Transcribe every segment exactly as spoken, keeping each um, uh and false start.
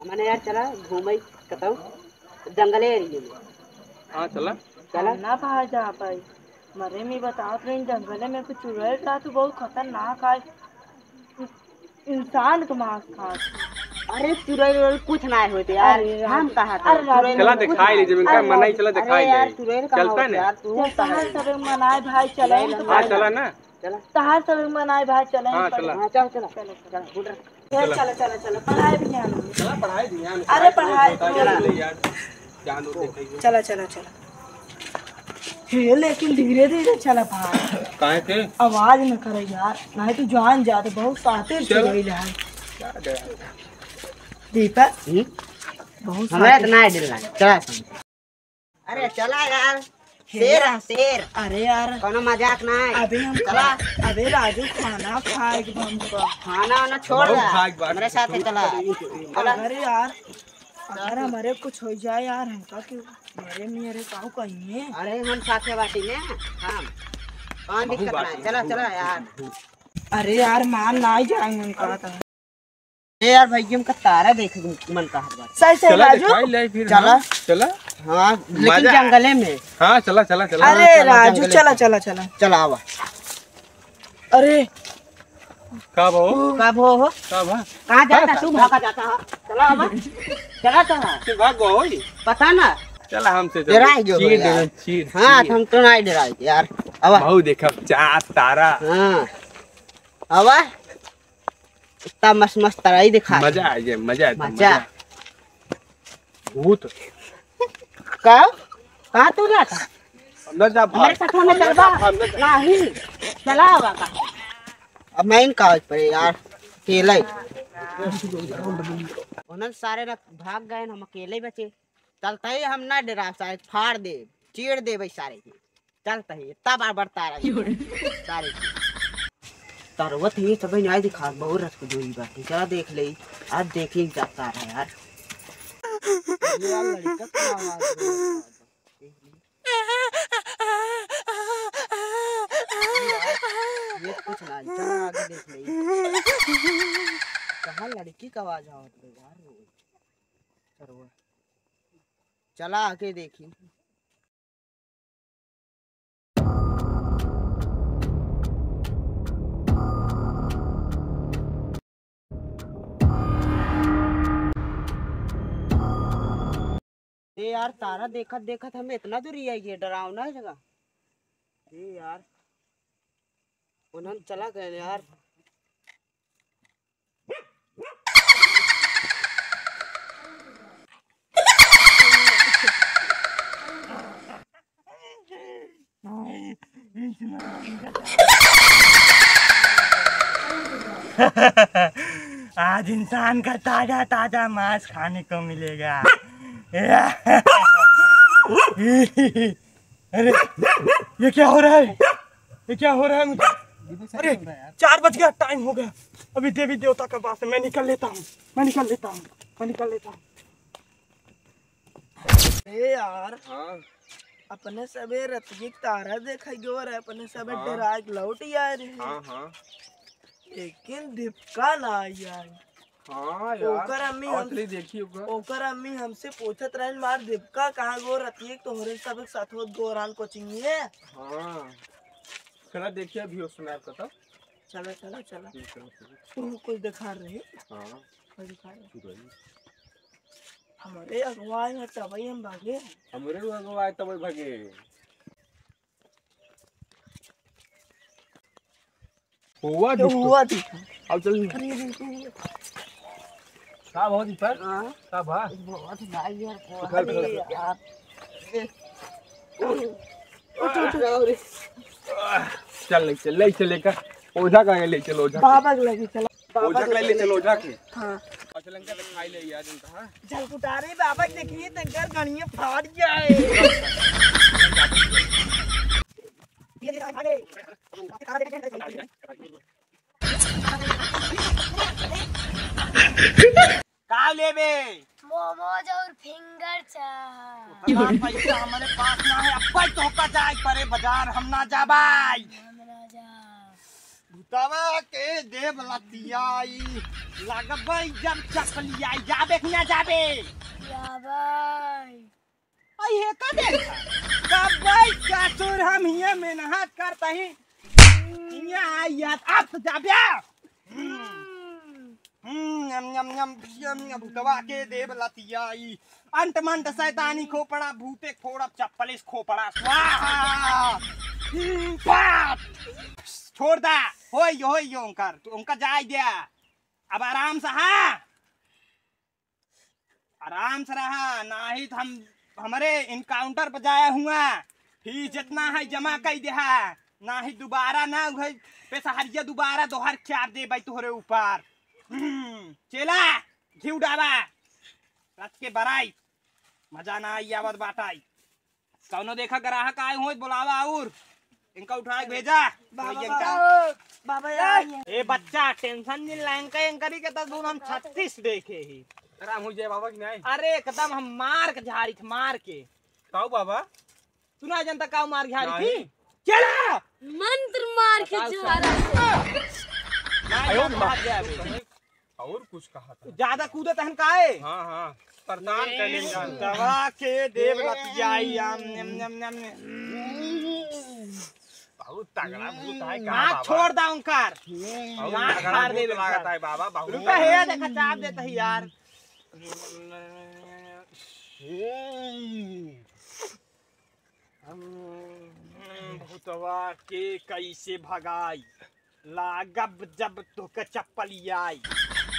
मने यार चला घूमे कतौ जंगले एरिया में। हाँ, चला। चला। हम ना बाहर जा पाई। मरे में बतावत रही जंगले में कुछ चुड़ैल रहा, तू बहुत खतरनाक आए। इंसान के मांस खात। अरे चुड़ैल उड़ैल कुछ ना होते यार। अरे हम राजू, कहा था, अरे राजू, चुड़ैल चला कुछ दिखाई ना ले, जब इनका अरे मना ही राजू, चला अरे दिखाई यार, ले। चुड़ैल कहाँ चलता होते ना? यार, तू चल, कहाँ तहार होते? सब मनाए भाई, चले चुड़ैल हम तो हम हाँ, चला ना। चला। तहार सब मनाए भाई, चले हाँ, हम चला। पढ़े। हाँ, चल, चला। चलो, चलो। चल, उठ रहा। चल, चला। चला, चला, चला, पढ़ाई भी ध्यान दे। चला, पढ़ाई ध्यान दे। अरे, पढ़ाई पढ़ाई तो चला। ले यार। जान दो, देखेंगे। चला, चला, चला। हे, लेकिन धीरे धीरे चला भाई। काहे के? आवाज न करे यार, नहीं तो जान जा तो बहुत साथे चल। चुड़ैल है। क्या डर? दीपक, हम्म? बहुत हमरा साथे। इतना idea लगा। चला। अरे चला यार, हे। शेर है शेर। अरे यार। कोनो मजाक ना है। अबे हम चला। अबे राजू खाना खाए के बा हमका। खाना वाना छोड़ बहुत यार। खाए के बाद मेरे साथ ही चला। चला। अरे यार, अगर हमारे कुछ हो जाए यार, हमका क्यों मरे नहीं, अरे काऊ कहिए। अरे हम साथे बाटी ने, हम। कौन बहुत दिक्कत बात ना है। है, चला, बहुत चला बात है। यार। अरे यार, मान ना ही जाए मन कहा था। ए यार भाई, हमका तारा देखे के मन कहत बा। सही, सही चला राजू। दिखाई ले फिर, चला। हाँ, चला। हाँ, लेकिन मजा आए। जंगले में। हाँ, चला, चला, चला। अरे हाँ, चला, राजू, जंगले चला, में। चला, चला। चला आवा। अरे। का भो? का भो हो? का भा? कहाँ जाता का तू? का? भागा जाता है। चला आवा। चला तो है। तू भाग गो होई? पता ना। चला हमसे चला। डराई जो चीर यार। देना, चीर, हाँ, चीर। हम तो नहीं डराई यार। आवा। बहु देखब, चाँद, तारा। हाँ। आवा। इतना मस्त मस्त तरह ही दिखा मजा दे। आ जाए, मजा आ जाए, मजा। मजा। भूत। का? कहाँ तू जाता? अंदर जा, हमारे भाग। साथ में अंदर चलबा? जा, अंदर जा। नहीं। चला आवा का। अब मैं इन कागज पर यार, अकेले। उन्हन सारे ना भाग गए, हम अकेले बचे। चलते ही हम ना डरा सारे, फाड़ दे, चीर दे भाई सारे के। चलते ही, इतना बार बढ़ता रहे। सारे के। तरवत ही सब नहीं दिखा, बहुत रस को जोरी बात है। चला देख ले, आज देखी जाता है यार। ये वाला लड़का क्या आवाज दे रहा है? ये कुछ ना, चला आगे देख ले। कहाँ लड़की का आवाज आवत है यार? तरवत। चला आगे देखी। ए यार, तारा देखत देखत हम इतना दूर ही आई गए, डरावना है जगह। ए यार, उन्हन चला गए यार। आज इंसान का ताजा ताजा मांस खाने को मिलेगा। अरे, ये क्या हो रहा है? ये क्या हो रहा है मुझे? अरे, चार बज गया, टाइम हो गया। अभी देवी देवता का वास है, मैं निकल लेता हूँ, मैं निकल लेता हूँ, मैं निकल लेता हूँ। ए यार, हाँ। अपने सबे रतिये के तारा देखे गयो रहे, अपने सबे हाँ। डरा के लौट आए रहे। हाँ, हाँ। लेकिन दीपका ना आई यार। हाँ यार, ओकर अम्मी आवत हम, रही, देखी ओकर। ओकर अम्मी हमसे पूछत रहन, "मार दीपका कहाँ गो रतिये के तोहरे सब एक साथ होत गो रान कोचिंग में?" हाँ। चला देखिए अभी वो सुनार का तो। चला, चला, चला। ठीक है, चला। तू कुछ दिखा रही? हाँ। कुछ दिखा रही? तू रही। हमरे अगुवाए में तबई हम भागे। हमरे अगुवाए तबई भागे। हुआ तो दिखता। हुआ दिखता। अब चल। अरे, अरे, अरे। का भा दीपक? हाँ। का भा? बहुत भाई यार, बहुत उठा, उठा, उठा। यार। उठ, उठ, उठ। चल, ले चल, ले चल, लेकर। ओझा का ले चल, ओझा। बाबा के लगे चला। ओझा के ले चल, ओझा के। हाँ। अच्छा, लंका तो खाई ले यार, इनका, हाँ? जल उतारे बाबा के देखिए, तंकर गणिया फाड़ जाए। का लेबे? मोमोज और फिंगर चाह। उतना पैसा हमारे पास ना है, अब्बा तोहका जाए परे बाजार, हम ना जाबाई। हम ना जा। भुतवा के देव लतियाई। लगबै जब चपलिया, जाबे कि ना जाबे? जाबै। आई हे का देख? कबै ससुर हम हियाँ मेहनत करत ही। हियाँ आई यार, अब तो जाबे। हम्म। हम्म, यम, यम, यम, यम, यम, भूतवा के देब लतियाई। अंट मंट शैतानी खोपड़ा, भूते खोड़ब चप्पलिस खोपड़ा, स्वाहा। हम्म, पाप। छोड़ दा, होई, होई, उनकर, तू उनका जाए द्या। अब आराम से, हाँ। आराम से रहा, नाही त हम, हमरे encounter पर जाया हुआ, फीस जितना है जमा कई देहा, नाही दोबारा ना उहे पेशहरिया दोबारा दोहर चाप देबै तोहरे ऊपर। हम्म, चेला, घिउ डाबा, रच के बराई, मजा ना आई आवत बाटाई। कौनो देखा ग्राहक आए होत, बोलावा और इनका उठा के भेजा। बाबा, कोई इनका बाबा, बाबा, ए, यार, ये ए बच्चा, tension नहीं, लंका एंकरी के तो दून हम छत्तीस देखे ही। आराम हो जाए बाबा कि नहीं? अरे एकदम हम मार के झाड़ी थे, मार के। काऊ बाबा? तू ना जानता काऊ मार के झाड़ी नहीं। थी? चला! मंत्र मार के बताओ झाड़ा। सर। नहीं, आयो हम माँ। भाग गया अभी। और कुछ कहा था। ज्यादा कूदत हन काहे? हाँ, हाँ, परेशान कैले जान। दवा के देव लतियाई, आम, नम, नम, नम, नम। बहुत तगड़ा भूत है का हाँ, बाबा? छोड़ दा उनकार। बहुत हाँ, तगड़ा मार भूत दे लागत उनकार। है बाबा, बहुत रुका तगड़ा। है, देखा चाप देता ही यार। हम्म, भूतवा के कैसे भगाई, लागब जब तोके चप्पलियाई,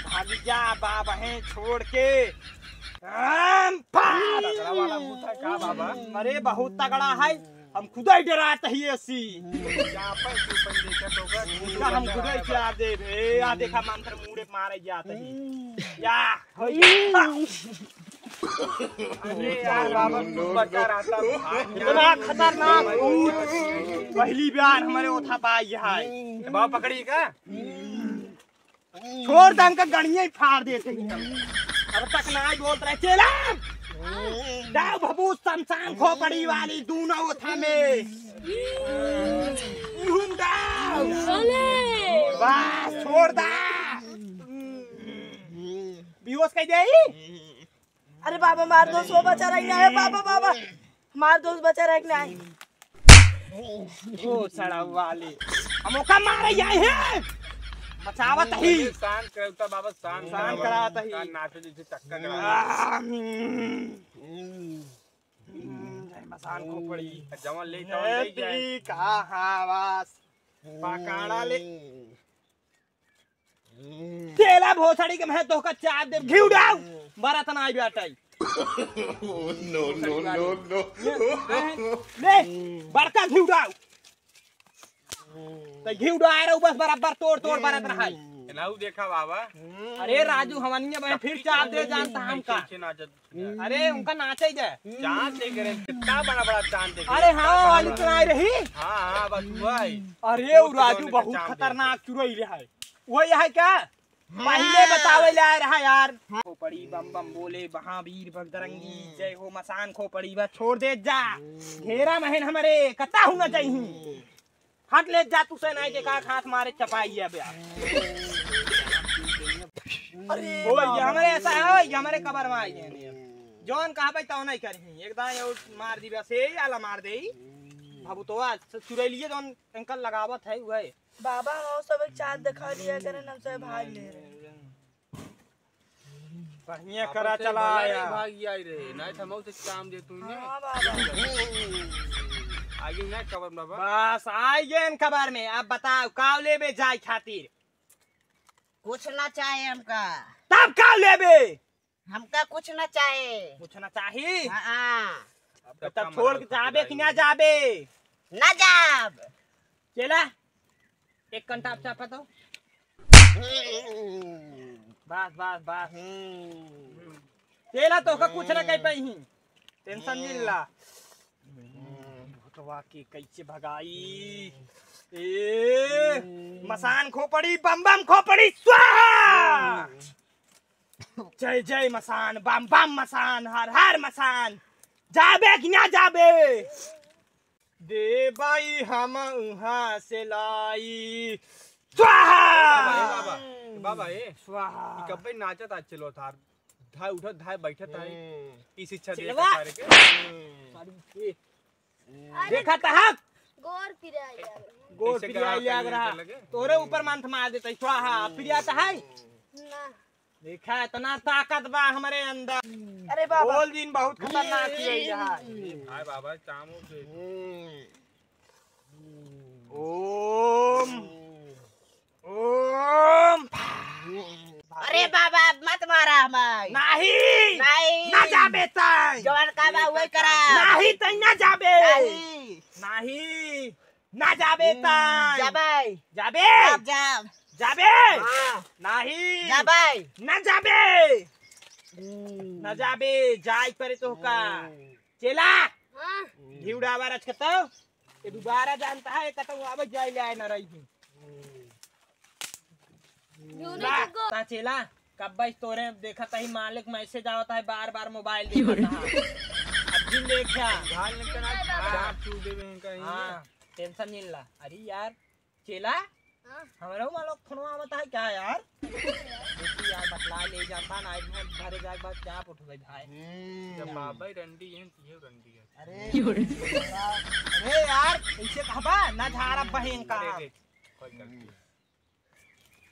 भाग जा बाबहें छोड़ के। राम पाप। तगड़ा वाला भूत है का बाबा? अरे बहुत तगड़ा है, हम खुदा ही डरात ही ऐसी। यहाँ पर तू पर देखा तो होगा, इनका हम खुदा ही चाप दे रे। आ देखा मंत्र मूड़े मारे जात ही। या अरे यार बाबा, तू बचा रहता तो भाग गया। इतना खतरनाक भूत, पहली बार हमरे ओथा पाई है। ए, बाबा पकड़ी का? छोड़ दंग का गणिया ही फाड़ देते हैं हम। अब तक ना बोलत रहे, चेला। दाव भभूत शमशान खोपड़ी वाली दूनो ओथा में। घूम दाव। अरे। बस, छोड़ दा। बेहोश कइ देई। अरे बाबा, मार दो, सो बचा रही ना है, बाबा, बाबा, मार दो, बचा रही ना है। ओ सड़वा वाले, हम ओका मारे आए हैं, बचावत ही। शांत करता बाबा, शांत शांत करावत ही। कान नाचे जैसे चक्का करा। आह, हम्म। हम्म, जय मसान खोपड़ी। जवन ले तवन ले जाए। कहाँ वास? पकाड़ा ले। तेला भोसड़ी के मैं तोहका चाप देब, घिउ डाउ, बरत ना आई बेटा। No, no, no, no। ले, बड़का घिउ डाउ। त घिउ डाए रहू बस बराबर तोड़ तोड़ बरत रहाई। एनाऊ देखा बाबा। अरे राजू, हमनिया बहन फिर चाप दे जानता हमका। अरे उनका नाचे दे। चांद देख रहे हैं, कितना बड़ा बड़ा चांद देख रहे हैं, अरे हाँ, कितना बड़ा वाली बड़ा। तो आई रही। हाँ, हाँ, बस वही। अरे वो वो तो राजू दोनों का बहुत चांद देख खतरनाक रहे हैं। चुरई रहा है। वही है क्या? पहले बतावे ले आए रहा यार। खोपड़ी बम बम बोले, महावीर बजरंगी, जय हो मसान खोपड़ी बा, छोड़ दे जा। घेरा महन हमरे, कता हूँ न जइही। हट ले जा तू से नहीं के का हाथ मारे चपाई है बे। अरे ओ भैया, हमरे ऐसा है, ओ भैया, हमरे कबर में आई है। जौन कहबे तौन ही करही। एकदम ये मार दी बस, ये आला मार दे। बाबू तो आज चुरैलिए जौन अंकल लगावत है, वह बाबा, हम सब एक चाँद देखा लिया करे, हम सब भाग ले रहे। बढ़िया करा चला आया। भाग आई रहे, नहीं तो हम उसे काम दे तू ने। हाँ बाबा। आगे ना कबर बाबा। बस आई गए कबर में। अब बताओ, काव लेबे जाए खातिर? कुछ ना चाहे हमका। तब काव लेबे? हमका कुछ ना चाहे। कुछ ना चाही? हाँ, हाँ। अब तब छोड़ के जाबे कि ना जाबे? ना जाब। चला, एक कंटा आप चापा तो। बस, बस, बस। चला, तोहका कुछ ना कह पाई। Tension नहीं ला। भूतवा के कैसे भगाई? ए, मसान खोपड़ी, बम बम खोपड़ी, स्वाहा! जय जय मसान, बम बम मसान, हर हर मसान। जाबे कि ना जाबे? देबाई हम उहाँ से लाई, स्वाहा। बाबा, ए बाबा, ए बाबा, ए। स्वाहा। ई कब्बे नाचत आज चलो थार। धाय उठत, धाय बैठत है। हम्म। ई शिक्षा दे चलवा। सारे के। हम्म। सारे के। अरे देखा त हक। गोर पिराई लाग रहा। गोर कैसे पिराई करा लाग रहा। लगे? तोरे ऊपर मंथ मार देते, स्वाहा। पिरिया त है? ना। देखा, इतना ताकत बा हमरे अंदर। अरे बाबा। बोल दिन बहुत खतरनाक है यहाँ। ए भाई बाबा, काम हो गए। ओम। ओम। अरे बाबा, मत मारा हमार। नाही। नाही। ना जाबे तै। जवन का बा, वही करा। नाही, तै ना जाबे। नाही। नाही। ना जाबे हम्म, तै। जाबे। जाबे। जाब, जाब। जाबे। हाँ। नाही। जाबे। ना जाबे। हम्म। ना जाबे, जाए परे तोहका। हम्म। चेला। हाँ। घी उड़ावा रच के तो। ये दोबारा जानता है, कतौ आवे जाए ले आए ना रही। यूनिट ला, को। ता चेला, कब्बे से तोरे देखत ही मालिक मैसेज आवत है, बार बार मोबाइल देखत है। अब दिन देखा। घाल निकल आ, चाप चू देवे हैं कहीं। हाँ, टेंशन नहीं ला। अरे यार, चेला, हाँ। हमरा मालिक फोनवा आवत है क्या यार? देखी यार, बतला ले जाता ना, आज मैं घरे जाए के बाद चाप उठ गई भाई। हम्म। जब बाबा ही रंडी हैं, तो ये रंडी है। अरे, अरे यार, ऐसे कहबा ना, झारा बहन का। अरे, अरे, कोई गलती नहीं।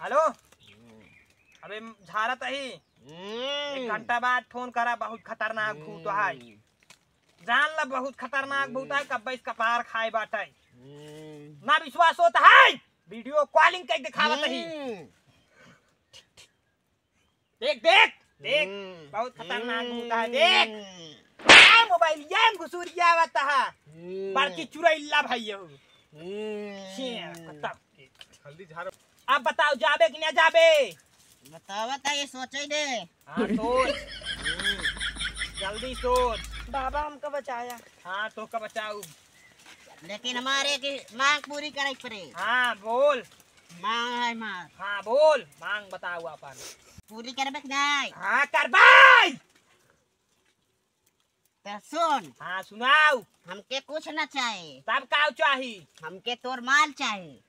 हेलो, अबे झारत ही, हम्म। एक घंटा बाद फोन करा, बहुत खतरनाक भूत है। हम्म। जान ला, बहुत खतरनाक भूत है, कब्बे से कपार खाए बाटे। हम्म। ना विश्वास होत है, वीडियो कॉलिंग कई दिखावत ही। हम्म। देख, देख, देख, हम्म। बहुत खतरनाक भूत है, देख। हम्म। आ, मोबाइल ये में घुसुरिया आवत है। हम्म। बड़की चुड़ैला भाई हो। हम्म। छे, खत्म। जल्दी झाड़। अब बताओ, जाबे कि ना जाबे? बतावा ता, ये सोचे दे। हाँ, सोच। जल्दी सोच। बाबा हमका बचाया। हाँ, तोहका बचाऊ। लेकिन हमारे की मांग पूरी करे के पड़े। हाँ, बोल। मांग है मार। हाँ, बोल, मांग बताऊ अपन। पूरी करबे कि नहीं? हाँ, करबे। तो सुन। हाँ, सुनाऊ। हमके कुछ ना चाही। तब का चाही? हमके तोर माल चाही।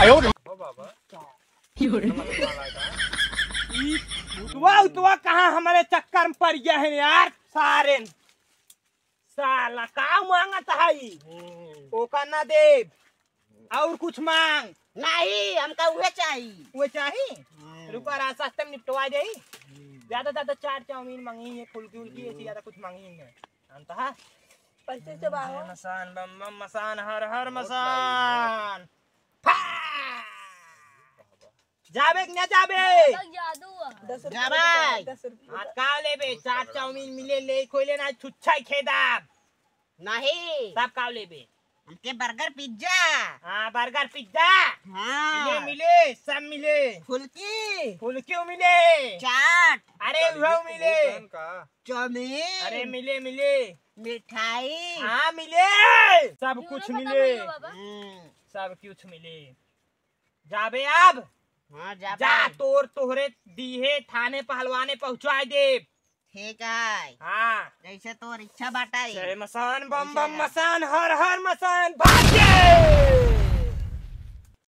आयो रे। ओ बाबा। ई भूतवा उतवा कहाँ हमारे चक्कर में पड़ गया है यार, सारेन। साला का मांगत है? हम्म। ओका ना देब। और कुछ मांग। नहीं, हमका उहे चाही। उहे चाही? हम्म। रुका, रास्ता से निपटवा जाई। हम्म। ज्यादा, ज्यादा चाट चाउमीन मांगी है, फुल्की उल्की, ऐसी हम्म। ज्यादा कुछ मांगी है। जानता है? पैसे से बाहो। मसान बम बम मसान, हर हर बहुत मसान। भाई, बहुत। फा! जाबे कि ना जाबे? अलग जादू है। दस रुपया जाबे। दे, दस रुपया। आज का लेबे? चाट चाउमीन मिले, ले खोले ना, छुच्छा ही खेदाब। नहीं। तब का लेबे? हमके बर्गर पिज्जा। हाँ, बर्गर पिज्जा। हाँ। मिले, मिले, सब मिले। फुल्की। फुल्कियों मिले। चाट। अरे, उहो मिले। चाउमीन। अरे, मिले, मिले। मिठाई। हाँ, मिले। सब कुछ मिले। हम्म। सब कुछ मिले। जाबे अब? हाँ, जाबे। जा, तोर तोहरे दीहे थाने पहलवाने पहुँचाए देब। ठीक है। हाँ। जैसे तोर इच्छा बाटे। जय मसान, बम बम मसान, हर हर मसान, भागे।